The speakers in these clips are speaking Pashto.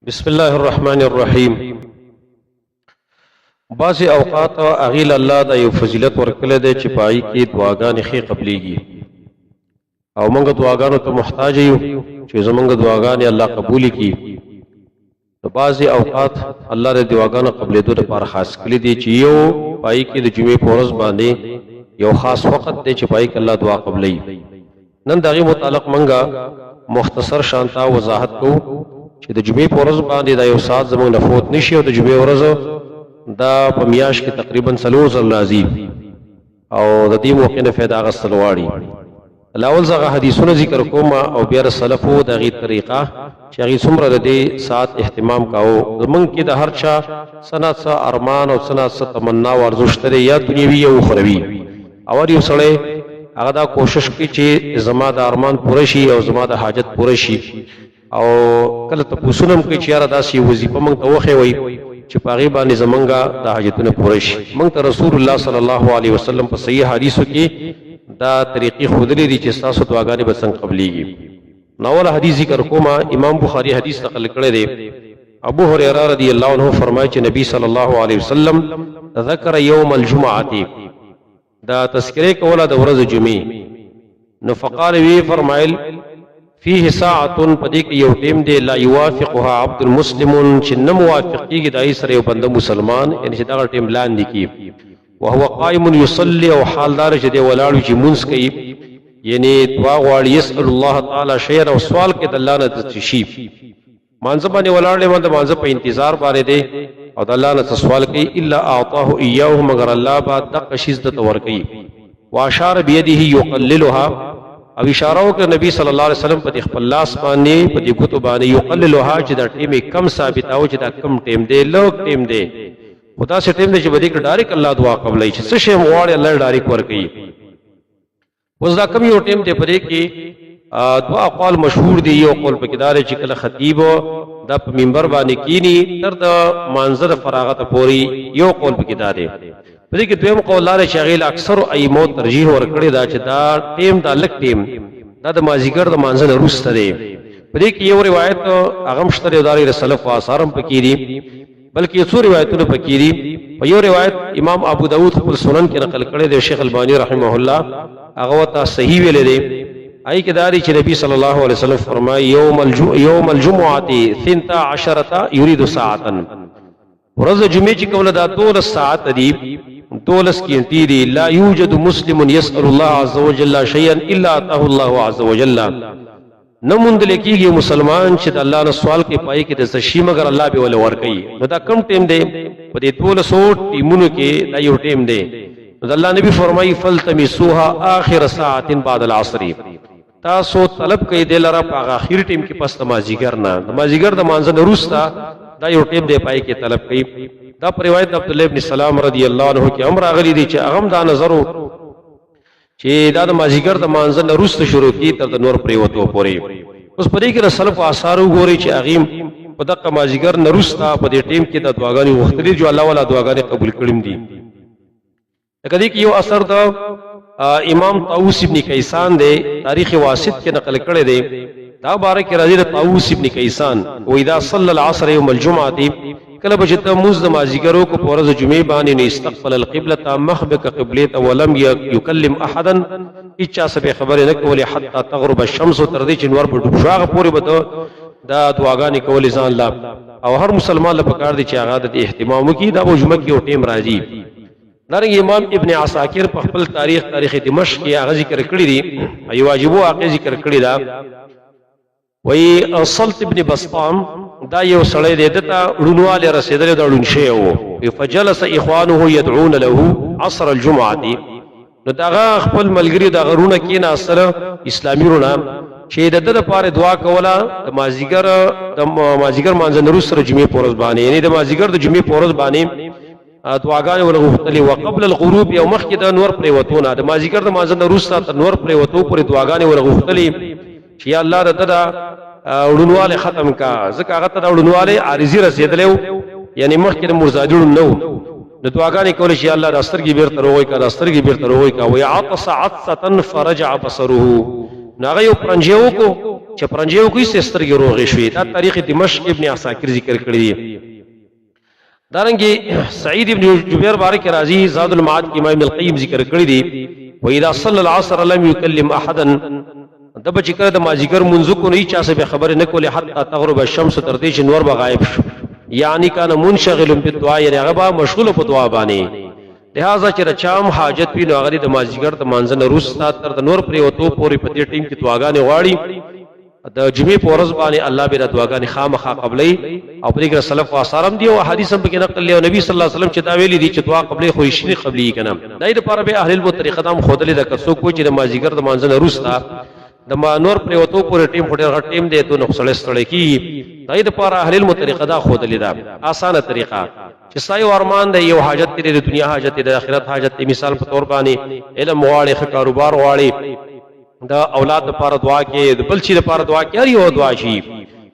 بسم الله الرحمن الرحیم. بعضی اوقات اغیل الله دا یو فضیلت ورکړی دی چې پای کې دعاګانې ښې قبليږي، او موږ دعاګانو ته محتاج یو چې زمونږ دعاګانې الله قبول کړي. نو بعضی اوقات الله د دعاګانو قبلېدو لپاره خاص کړی دی چې یو پای کې د جمعې په ورځ باندې یو خاص وخت دی چې پای کې الله دعا قبلوي. نن دغه متعلق منګه مختصر شانتا وضاحت کو چې د جمعې په ورځ باندې دا یو ساعت زمونږ نه فوت نشي، او د جمعې ورځ دا په میاشت کې تقریبا 4 ځل راځي او د دې موقع نه فایده اخیستل غواړي. لاول زغه حدیثونه ذکر کوم او بیا د سلفو دغه طریقه چې هغه څومره د دې ساعت اهتمام کاوه. زمونږ کې د هر چا څه څه ارمان او څه څه تمنا او ارزو شته، یا دنیوي یا اخروي، او هر یو سړی هغه دا کوشش کوي چې زما د ارمان پوره شي او زما د حاجت پوره شي، او کله تپوسونه هم کوي چې یاره داسې وظیفه موږ ته وښیوئ چې په هغې باندې زمونږ د حاجتونه پوره شي. موږ ته رسول الله صلی الله علیه وسلم په صحیح حدیثو کې دا طریقې ښودلې دي چې ستاسو دعاګانې به څنګه قبلېږي. نو اول حدیث ذکر کومه، امام بخاری حدیث نقل کړی دی. ابو هريره رضی الله عنه فرمایي چې نبی صلی الله علیه وسلم ذکر یوم الجمعه، دا تذکره کوله د ورځ جمعې، نو فقال وی فرمایل فيه ساعه، پدې کې یو ټیم دی، لا يوافقها عبد المسلم، چې نه موافق کیږي دای سره یو بنده مسلمان، یعنی چې دا ټیم لاندې کی، وهو قائم يصلي، او حالدار چې دی ولاړ چې مونږ کوي، یعنی دعا غواړي، يسأل الله تعالی شيئا، او سوال کې د الله نه شي. مانځه باندې ولاړ دی، باندې مانځه په انتظار باندې دی او د الله نه سوال کوي، الا اعطاه اياه، مگر الله با دقه شیز د تور کوي. واشار بيده يقللها، او اشاره وکړه نبی صلی الله علیه وسلم په خپل لاس باندې، په دې ګوتو باندې، يقللها، چې دا ټیم کم ثابت او چې دا کم ټیم دی، لږ ټیم دی، خدا سه ټیم دی چې بده کې ډایرک الله دعا قبلای، چې څه شی غواړي الله ډایرک ور کوي. اوس دا کم یو ټیم دی؟ پرې کې دوا اقوال مشهور دي. یو قول پکې دار چې کله خطیب دا په منبر باندې کینی تر د مانزه د فراغت پوری، یو قول پکې دار دی. پرې کې دویم قول لار چې هغه اکثر ائمو ترجیح ورکړي دا چې دا ټیم، دا لک ټیم، دا د مازیګر د مانزه نه وروسته دی. پرې کې یو روایت هغه مشتری داري سلف آثارم پکې دي، بلکې څو روایتونه پکې دي. په یو روایت امام ابو داود خپل سنن کې نقل کړی دی، شیخ البانی رحمه الله هغه ته صحیح ویل دی. آی کې داری چې نبی صلی الله علیه وسلم فرمای یوم الجمعه 12 یرید ساعتا، ورځ جمعې چې کوله دا 12 ساعت دي، 12 کینټي دي، لا یوجد مسلم یسأل الله عز وجل شیئا الا اتاه الله عز وجل، نه موندل کېږي مسلمان چې د الله نه سوال کوي پای کې د څه شي مګر الله به ول ورکوي. نو دا کم ټیم دی؟ په دې 12 ټیمونو کې دا یو ټیم دی. نو د الله نبی فرمایي فلتمسوها آخر ساعت بعد العصر، تاسو طلب کوي د لره په هغه اخیر ټیم کې پس د مازیګر نه، د مازیګر د مانځه نه وروسته دا یو ټیم دی، پای کې طلب کوي. دا پر روایت عبد الله ابن سلام رضی الله عنه کې امر راغلی دی چې هغه دا نظر چې دا د مازیګر د مانځه نه وروسته شروع کی تر د نور پریوتو پورې. اوس په دې کې د سلف آثار وګورئ چې هغې په دقه مازیګر نه وروسته په دې ټیم کې د دعاګانې غوښتلې چې الله والا دعاګانې قبول کړم دي. لکه دې کې یو اثر د امام طاووس ابن کیسان دی، تاریخ واسط کې نقل کړی دی. دا باره کې راځي د طاووس ابن کیسان و اذا صلى العصر يوم الجمعه، کله به چې ته مونځ د مازیګر وکړو په ورځ جمعې باندې، نو استقبل القبلة، مخ به که قبلې ته، ولم یکلم احدا، هیچا سره به خبرې نه کولې، حتی تغرب الشمس، تر دې چې نور به ډوب شو هغه پورې به ته دا دعاګانې کولې ځان له. او هر مسلمان له پکار دی چې هغه د اهتمام وکړي، دا به جمعه کې یو ټیم راځي. دارنګه امام ابن عساکر په خپل تاریخ، تاریخ دمشق کې هغه ذکر کړی دی، یو عجیب واقع ذکر کړی دا. وی صلت ابن بسطام دا یو سړی دی، دته ړونواله رسیدل، دا ړون شی وو. فجلس اخوانه يدعون له عصر الجمعه، نو دغه خپل ملګری دغه رونه کې ناستل، اسلامي رونه، چې د ده لپاره دعا کوله د مازیګر مانځه نه وروسته جمعې په ورځ باندې، یعنی د مازیګر د جمعې په ورځ باندې دعاګانې ولغوښتلې، وقبل الغروب، یو مخکې د نور پرېوتو نه، د مازیګر د مانځه نه وروسته تر نور پرېوتو پورې دعاګانې ولغوښتلې چې یا الله د ده ړونوالی ختم کا، ځکه هغه ته د ړونوالی عارضي رسېدلی و، یعنی مخکې د مرزادي ړوند نه و. نو دعاګانې کولې چې یا الله دا سترګې بېرته روغې کا، دا سترګې بېرته روغې کا. وی عطس عطسة فرجع بصره، نو هغه یو پرنجی وکړو. چې پرنجې وکړي سترګې روغې شوې. دا تاریخ دمشق ابن عساکر ذکر کړی دی. دارنګه سعید ابن جبیر بارک راضی زاد المعاد کې امام ابن القیم ذکر کړی دی، و اذا صلى العصر لم يكلم احدا، د بچ کړه د مازیګر منځ کو نه چا سره خبرې نه کولې حتی تغرب الشمس، تر دې چې نور به غایب شو، یعنی کان منشغل بالدعاء، یعنی هغه به مشغول په دعا باندې. لہذا چې رچام حاجت وي نو هغه د مازیګر د مانځه نه وروسته تر د نور پرېوتو پورې په دې ټیم کې دعاګانې غواړي، د جمعې په ورځ باندې الله به د دعاګانې خامخا قبلې. او په دې کې سلف آثارم دی او حدیث هم پکې نقل دی، او نبی صلی الله علیه وسلم چې دا ویلي دي چې دعا قبلې خو یې قبلې کنه. دای د پاره به اهل علم طریقه دام خودلې د کڅو کو چې د مازیګر د مانځه نه وروسته د ما نور پریوتو پورې ټیم خو ډېر غټ ټیم دی، ته نو سړی ستړی کیږي. دای د پاره اهل علم طریقه دا خودلې ده، اسانه طریقه، چې ستا یو ارمان دی، یو حاجت دی، د دنیا حاجت دی، د آخرت حاجت دی، مثال په تور باندې علم غواړي، ښه کاروبار غواړي، د اولاد لپاره دعا کې، د بل شي لپاره دعا کې، هر یو دعا شي،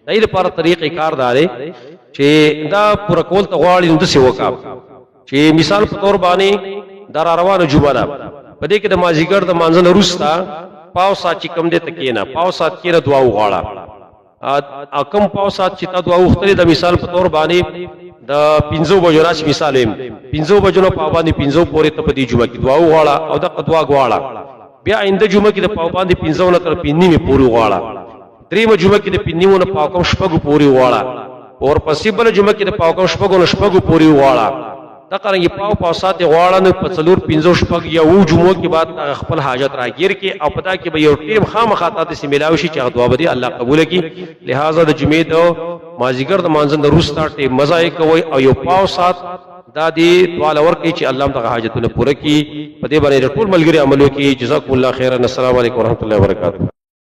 د دې لپاره طریقې کار داري چې دا پوره کول ته غواړي نو داسې وکړه چې مثال په تور باندې دا را روانه جمعه ده، په دې کې د مازیګر د مانځه نه وروسته پاو ساعت چې کوم دی ته کښېنه، پاو ساعت کښېنه، دعا وغواړه. او کوم پاو ساعت چې تا دعا وغوښتلې، د مثال په تور باندې د 5 بجو راس مثال یم، 5 بجو نه پاو باندې 5 پورې ته په دې جمعه کې دعا وغواړه او دغه دعا غواړه. بیا آینده جمعه کې د پاو باندې 5 نه تر 5 پورې وغواړه. دریمه جمعه کې د 5 نه پاو کم 6 پورې وغواړه. ورپسې بله جمعه کې د پاو کم 6 نه 6 پورې وغواړه. دغه رنګ پاو پاو ساعت غواړه، نو په 4، 5، 6 یا 7 جمعو کې بعد هغه خپل حاجت راګیر کې، او په دا کې به یو ټیم خامخا ته سي ملاوي شي چې هغه دعا به دې الله قبول کړي. لہذا د جمعې د مازیګر د مانځه نه وروسته ټیم مزه یې کوي او یو پاو ساعت دا دی دعا لور کوي چې الله دغه حاجتونه پوره کړي. په دې باندې ټول ملګري عمل وکړي. جزاکم الله خیرا. السلام علیکم ورحمت الله وبرکاته.